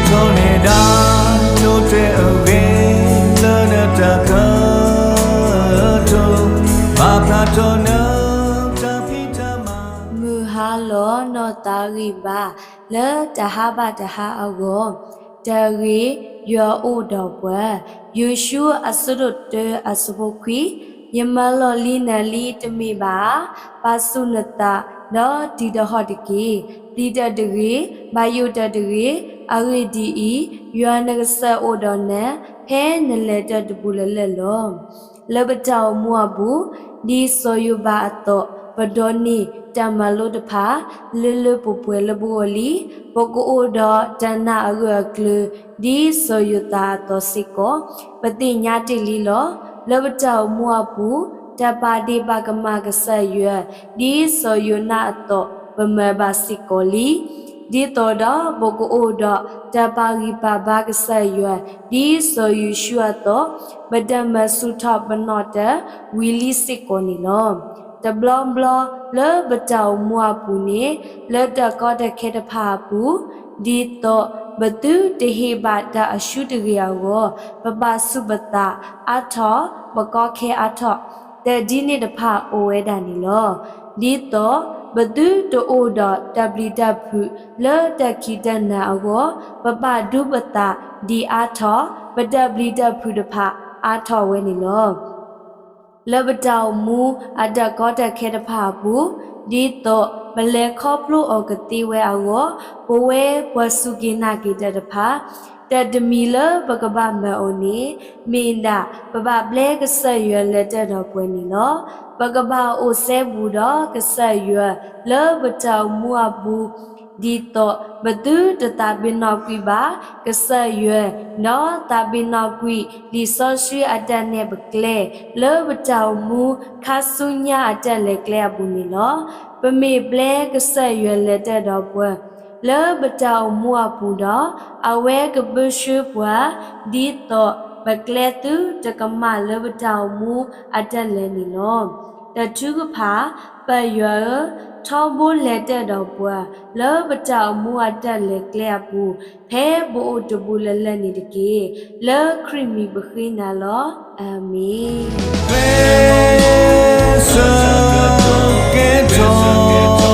ထီၣ်န့ၢ်ဒၣ် နိတဲအဂ့ၤ လၢနတၢ်ကတိၤ, ဘၣ်ဖျါထီၣ်နတၢ်ဖံးတၢ်မၤ, မုၢ်ဟါလီၤနီၢ်သးဂံၢ်ဘါ လၢတၢ်ဟးဘၣ်တၢ်ဟးအဂီၢ်, တၢ်ဂ့ၢ် ယွၤအိၣ်ဒီးပှၤ, ယိၤၡူအဆၢဒိၣ်တၢ အဆၢဖိခွံ, ယမၤလီၢ်လံနၤလံတမ့ၢ်ဘၣ်ဧါ, ပာ်ဆူၣ်နသး ဒီးတံၤတဟီၣ်တက့ၢ်. ပျံၤတၢ်တဂ့ၤ, ဘၣ်ယိၣ်တၢ်တဂ့ၤ, အဂ့ၢ်ဒ်အံၤ, ယွၤနကစၢ်အိၣ်ဒီးနၤ ဖဲနလဲၤတၢ်တပူၤလၢ်လၢ်လီၤ. လၢပတၢ်အိၣ်မူအပူၤ, ဒ်စီၤယိၤဘးအသိး, ပဒိးန့ၢ်တၢ်မၤလိတဖၣ် လၢလၢပှဲၤပှဲၤလၢပဂီၢ်လံ. ပကအိၣ်ဒီးတၢ်နာ်အဂၢၢ်အကျၢၤ ဒ်စီၤယိၤသးအသိးစ့ၢ်ကီး, ပသ့ၣ်ညါတ့ၢ်လံလီၤ. လၢပတၢ်အိၣ်မူအပူၤ, တၢ်ပာ်ဒ့ၣ်ပာ်ကမၣ်ကစၢ်ယွၤ ဒ်စီၤယိၤနါအသိး ပမၤဘၣ်စ့ၢ်ကီးလံ. ဒ်သိးဒီး ပကအိၣ်ဒီးတၢ်ပာ်ဂံၢ်ပာ်ဘါကစၢ်ယွၤ ဒ်စီၤယိၤၡူအသိး, ပတၢ်မၤဆူၣ်ထီၣ်ပနီၣ်တၢ်ဝံၤလံစ့ၢ်ကီးန့ၣ်လီၤ. တဘျီဘျီ လၢပတၢ်အိၣ်မူအပူၤန့ၣ်, လၢတၢ်ကီတၢ်ခဲတဖၣ်အပူၤ, ဒ်သိးပသုတဟ့ၣ်ဘၣ်တၢ်အၡူတဂ့ၤအဂီၢ်, ပပာ်ဆူၣ်ပသးအါထီၣ်, ပကီခဲအါထီၣ်, တၢ်ဒ်န့ၣ်တဖၣ်အိၣ်ဝဲဒၣ်န့ၣ်လီၤ. ဒ်သိးပသုတအိၣ်ဒီးတၢ်ပျံၤတၢ်ဖုးလၢတၢ်ခံးတၢ်နၤအဂီၢ်, ပပာ်ဒူပသးဒံးအါထီၣ်, ပတၢ်ပျံၤတၢ်ဖုးတဖၣ်အါထီၣ်ဝဲန့ၣ်လီၤ. လၢပတၢ်အိၣ်မူအတၢ်ကီတၢ်ခဲတဖၣ်အပူၤ, ဒ်သိးပလဲၤခီဖျိအီၤကသ့ဝဲအဂီၢ်, ပဝဲပှၤစူၢ်က့ၤနာ်က့ၤတၢ်တဖၣ်, တၢ်တမံၤလၢပကဘၣ်မၤအီၤန့ၣ်, မ့ၢ်ဒၣ်ပဘၣ်ဘျဲကစၢ်ယွၤလဲၤတၢ်ဒီးပှၤန့ၣ်လီၤ. ပကဘၣ်အိၣ်စဲဘူးဒီးကစၢ်ယွၤလၢပတၢ်အိၣ်မူအပူၤ, ဒ်သိးပသုတသးပ့ၤနီၣ်ကွံာ်ဘၣ်ကစၢ်ယွၤ, ဒီးသးပ့ၤနီၣ်ကွံာ်လံာ်စီဆှံအတၢ်နဲၣ်ပကျဲ လၢပတၢ်အိၣ်မူခါဆူညါအတၢ်လဲၤကျဲအပူၤန့ၣ်လီၤ. ပမ့ၢ်ဘျဲကစၢ်ယွၤလဲၤတၢ်ဒီးပှၤ လၢပတၢ်အိၣ်မူအပူၤဒီး, အဝဲကဘၢဆှၢပှၤ, ဒ်သိးပကျဲသုတကမၣ်လၢပတၢ်အိၣ်မူအတၢ်လဲၤန့ၣ်လီၤ. တၢ်ထုကဖၣ်, ပၢ်ယွၤဧၢ, ထီဘိလဲၤတၢ်ဒီးပှၤ လၢပတၢ်အိၣ်မူအတၢ်လဲၤကျဲအပူၤ, ဖဲပအိၣ်တပူၤလၢ်လၢ်န့ၣ်တက့ၢ်. လၢခရံာ်မံၤပဃ့နၤလီၤ. အၤမ့ၣ်. ကဲထီၣ်